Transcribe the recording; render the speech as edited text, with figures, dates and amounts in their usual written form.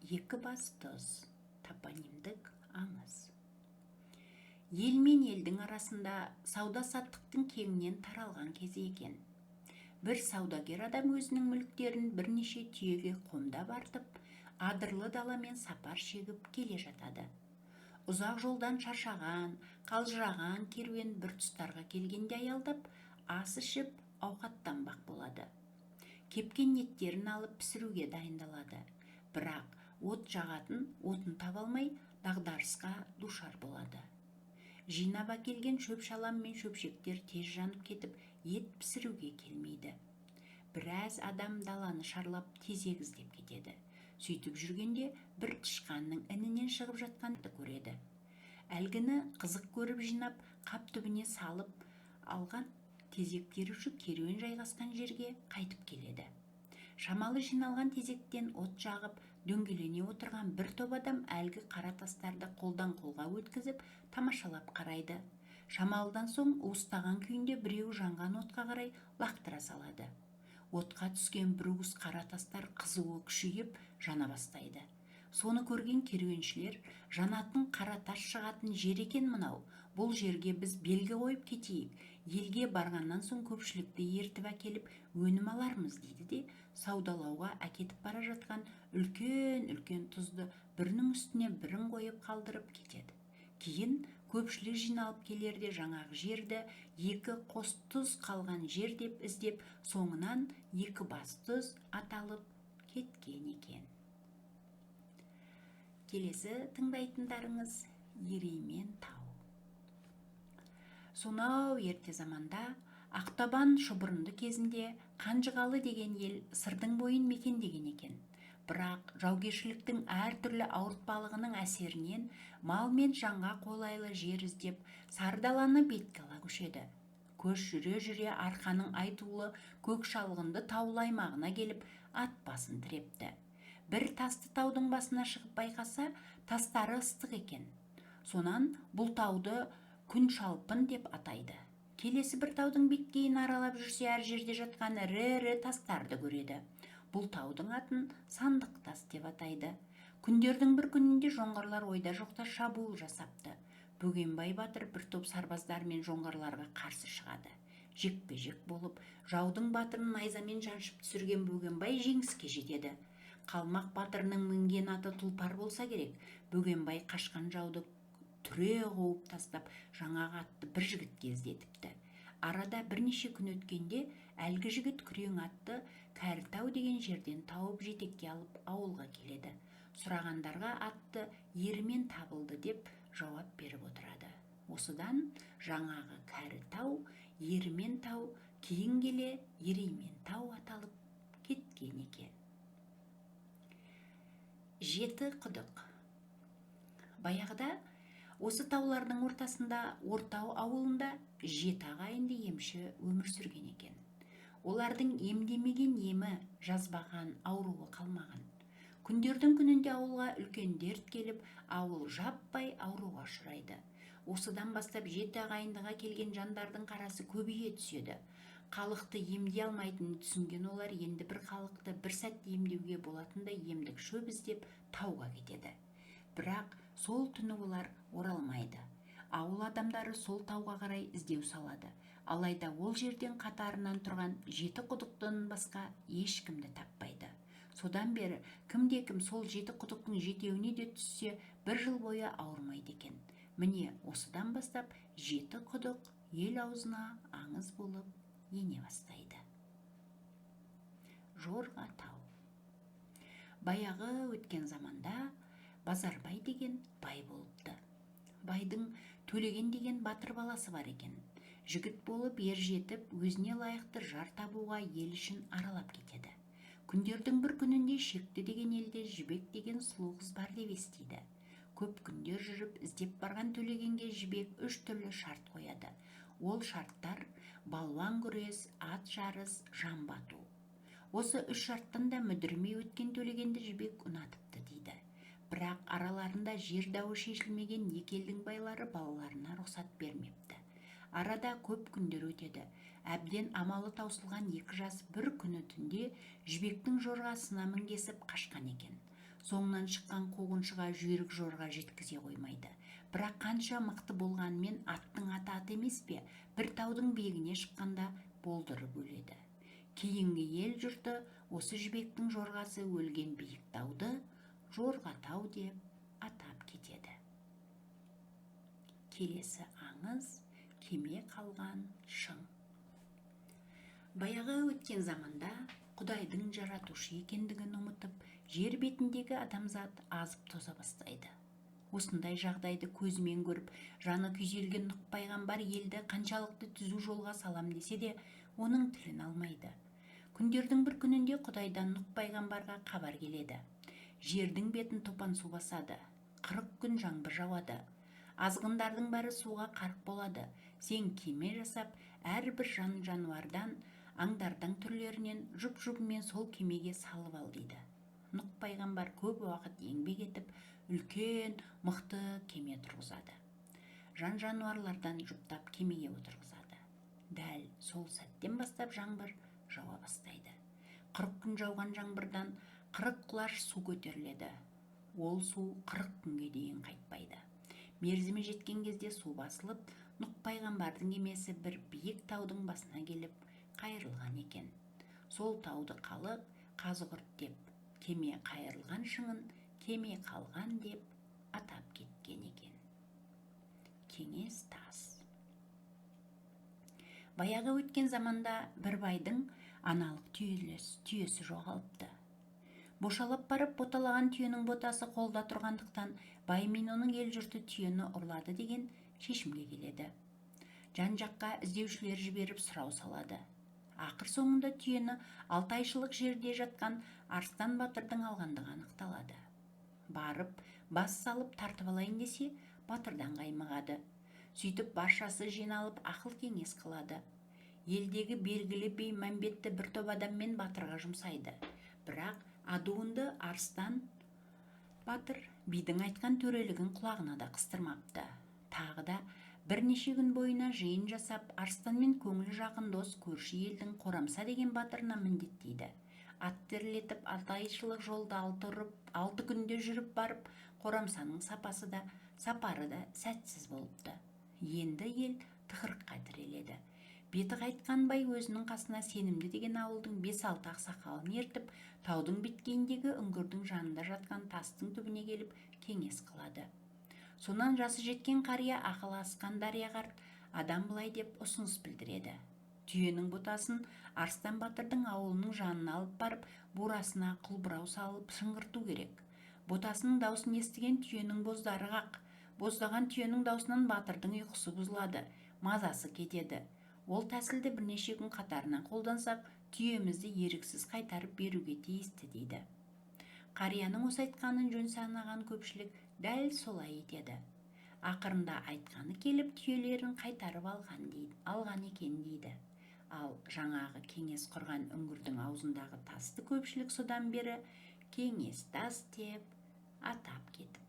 Екібастұз топонимдік аңыз. Ел мен елдің арасында сауда-саттықтың кеңінен таралған кезі екен. Бір саудагер адам өзінің мүліктерін бірнеше түйеге қомдап артып, адырлы даламен сапар шегіп келе жатады. Ұзақ жолдан шаршаған, қалжыраған керуен бір тұстарға келгенде аялдап, ас ішіп, ауқаттанбақ болады. Кепкен еттерін алып пісіруге дайындалады. Бірақ от жағатын отын таба алмай, дағдарысқа душар болады. Жинап әкелген шөп-шалам мен шөпшектер тез жанып кетіп, ет пісіруге келмейді. Біраз адам даланы шарлап тезек іздеп кетеді. Сөйтіп жүргенде бір тышқанның інінен шығып жатқанды көреді. Әлгіні қызық көріп жинап, қап түбіне салып алған тезек теруші керуен жайғасқан жерге қайтып келеді. Шамалы жиналған тезектен от жағып, дөңгелене отырған бір топ адам әлгі қара тастарды қолдан қолға өткізіп, тамашалап қарайды. Шамалыдан соң уыстаған күйінде біреуі жанған отқа қарай лақтыра салады. Отқа түскен бір уыс қара тастар қызуы күшейіп, жана бастайды. Соны көрген керуеншілер: «Жанатын қара тас шығатын жер екен мынау, бұл жерге біз белгі қойып кетейік, елге барғаннан соң көпшілікті ертіп әкеліп өнім алармыз», – дейді де, саудалауға әкетіп бара жатқан үлкен-үлкен тұзды бірінің үстіне бірін қойып қалдырып кетеді. Кейін көпшілік жиналып келерде жаңағы жерді екі қос тұз қалған жер деп іздеп, соңынан Екібастұз аталып кеткен екен. Келесі тыңдайтындарыңыз – Ереймен тау. Сонау ерте заманда, Ақтабан шұбырынды кезінде Қанжығалы деген ел Сырдың бойын мекендеген екен. Бірақ жаугершіліктің әртүрлі ауыртпалығының әсерінен мал мен жанға қолайлы жер іздеп, сары даланы бетке ала көшеді. Көш жүре-жүре Арқаның айтулы көк шалғынды таулы аймағына келіп, ат басын тірепті. Бір тасты таудың басына шығып байқаса, тастары ыстық екен. Сонан бұл тауды Күншалпын деп атайды. Келесі бір таудың беткейін аралап жүрсе, әр жерде жатқан ірі-ірі тастарды көреді. Бұл таудың атын Сандық тас деп атайды. Күндердің бір күнінде жоңғарлар ойда жоқта шабуыл жасапты. Бөгенбай батыр бір топ сарбаздармен жоңғарларға қарсы шығады. Жекпе-жек болып, жаудың батырын найзамен жаншып түсірген Бөгенбай жеңіске жетеді. Қалмақ батырының мінген аты тұлпар болса керек, Бөгенбай қашқан жауды түре қуып тастап, жаңағы атты бір жігітке іздетіпті. Арада бірнеше күн өткенде әлгі жігіт күрең атты Кәрітау деген жерден тауып, жетекке алып ауылға келеді. Сұрағандарға атты ерімен табылды деп жауап беріп отырады. Осыдан жаңағы Кәрітау, Ерімен тау, кейін келе Ереймен тау аталып кеткен екен. Жеті құдық. Баяғыда осы таулардың ортасында, Ортау ауылында жеті ағайынды емші өмір сүрген екен. Олардың емдемеген емі, жазбаған ауруы қалмаған. Күндердің күнінде ауылға үлкен дерт келіп, ауыл жаппай ауруға ұшырайды. Осыдан бастап жеті ағайындыға келген жандардың қарасы көбейе түседі. Халықты емдей алмайтынын түсінген олар енді бір халықты бір сәтте емдеуге болатындай емдік шөп іздеп тауға кетеді. Бірақ сол түні олар оралмайды. Ауыл адамдары сол тауға қарай іздеу салады. Алайда ол жерден қатарынан тұрған жеті құдықтан басқа ешкімді таппайды. Содан бері кімде-кім сол жеті құдықтың жетеуіне де түссе, бір жыл бойы ауырмайды екен. Міне, осыдан бастап жеті құдық ел аузына аңыз болып ене бастайды. Жорға тау. Баяғы өткен заманда Базарбай деген бай болыпты. Байдың Төлеген деген батыр баласы бар екен. Жігіт болып ер жетіп, өзіне лайықты жар табуға ел ішін аралап кетеді. Күндердің бір күнінде Шекті деген елде Жібек деген сұлу қыз бар деп естиді. Көп күндер жүріп іздеп барған Төлегенге Жібек үш түрлі шарт қояды. Ол шарттар: балуан күрес, ат жарыс, жамбы ату. Осы үш шарттан да мүдірмей өткен Төлегенді Жібек ұнатыпты дейді. Бірақ араларында жер дауы шешілмеген екі елдің байлары балаларына рұқсат бермепті. Арада көп күндер өтеді. Әбден амалы таусылған екі жас бір күні түнде Жібектің жорғасына мінгесіп қашқан екен. Соңынан шыққан қуғыншыға жүйрік жорға жеткізе қоймайды. Бірақ қанша мықты болғанымен аттың аты ат емес пе, бір таудың биігіне шыққанда болдырып өледі. Кейінгі ел жұрты осы Жібектің жорғасы өлген биік тауды Жорға тау деп атап кетеді. Келесі аңыз: Кеме қалған шың. Баяғы өткен заманда Құдайдың жаратушы екендігін ұмытып, жер бетіндегі адамзат азып тоза бастайды. Осындай жағдайды көзімен көріп, жаны күйзелген Нұқ пайғамбар елді қаншалықты түзу жолға салам десе де, оның тілін алмайды. Күндердің бір күнінде Құдайдан Нұқ пайғамбарға хабар келеді. Жердің бетін топан су басады, 40 күн жаңбыр жауады, азғындардың бәрі суға қарқ болады. Сен кеме жасап, әрбір жан жануардан, аңдардың түрлерінен жұп жұбымен сол кемеге салып ал, дейді. Нұқ пайғамбар көп уақыт еңбек етіп, үлкен мықты кеме тұрғызады. Жан жануарлардан жұптап кемеге отырғызады. Дәл сол сәттен бастап жаңбыр жауа бастайды. 40 күн жауған жаңбырдан 40 құлаш су көтеріледі. Ол су 40 күнге дейін қайтпайды. Мерзімі жеткен кезде су басылып, Нұқ пайғамбардың кемесі бір биік таудың басына келіп қайырылған екен. Сол тауды халық Қазығұрт деп, кеме қайырылған шыңын Кеме қалған деп атап кеткен екен. Кеңес тас. Баяғы өткен заманда бір байдың аналық түйесі жоғалыпты. Бошалап барып боталаған түйенің ботасы қолда тұрғандықтан, бай мен оның ел жұрты түйені ұрлады деген шешімге келеді. Жан жаққа іздеушілер жіберіп, сұрау салады. Ақыр соңында түйені 6 айшылық жерде жатқан Арыстан батырдың алғандығы анықталады. Барып бас салып тартып алайын десе, батырдан қаймығады. Сөйтіп баршасы жиналып, ақыл кеңес қылады. Елдегі белгілі би Мәмбетті бір топ адаммен батырға жұмсайды. Бірақ адуынды Арыстан батыр бидің айтқан төрелігін құлағына да қыстырмапты. Тағы да бірнеше күн бойына жиын жасап, арыстанмен көңілі жақын дос көрші елдің Қорамса деген батырына міндеттейді. Ат терлетіп, 6 айшылық жолды 6 ұрып 6 күнде жүріп барып, Қорамсаның сапасы да сапары да сәтсіз болыпты. Енді ел тығырыққа тіреледі. Беті қайтқан бай өзінің қасына сенімді деген ауылдың бес-алты ақсақалын ертіп, таудың беткейіндегі үңгірдің жанында жатқан тастың түбіне келіп кеңес қылады. Сонан жасы жеткен қария, ақылы асқан дария қарт адам былай деп ұсыныс білдіреді: түйенің ботасын Арыстан батырдың ауылының жанына алып барып, бурасына қылбұрау салып шыңғырту керек. Ботасының даусын естіген түйенің боздары қақ. Боздаған түйенің даусынан батырдың ұйқысы бұзылады, мазасы кетеді. Ол тәсілді бірнеше күн қатарынан қолдансақ, түйемізді еріксіз қайтарып беруге тиісті, дейді. Қарияның осы айтқанын жөн санаған көпшілік дәл солай етеді. Ақырында айтқаны келіп, түйелерін қайтарып алған, дейді, алған екен дейді. Ал жаңағы кеңес құрған үңгірдің аузындағы тасты көпшілік содан бері Кеңес тас деп атап кетіпті.